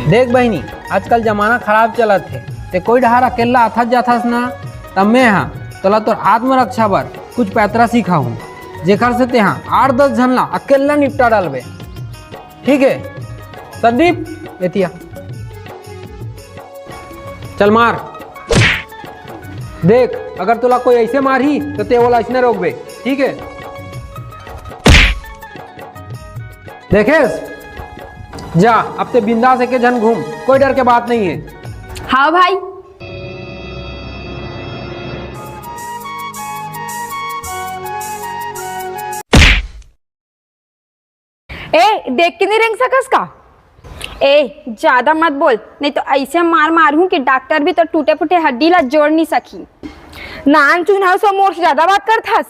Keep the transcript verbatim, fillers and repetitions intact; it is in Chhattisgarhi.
देख बहिनी, आजकल जमाना खराब चलत हे, ते कोई डहार अकेल्ला आथस जाथस ना, तब मैं हा तोला तोर आत्मरक्षा बर कुछ पैतरा सिखाहूँ, जेखर से तेहा आठ दस झन ला अकेल्ला निपटा डालबे। ठीक है संदीप, एतिया चल मार। देख, अगर तोला कोई ऐसे मारही तो ते ओला ऐसने रोकबे, ठीक है? देखेस, जा, अब ते बिंदास एके झन घूम, कोई डर के बात नहीं है। हाँ भाई। ए, देख के नहीं रेंग सकस का? ए, ज्यादा मत बोल, नहीं तो ऐसे मार मारहूं कि डॉक्टर भी तो टूटे फूटे हड्डी ला जोड़ नहीं सकी। नान सुन हस, मोर से ज्यादा बात करथस।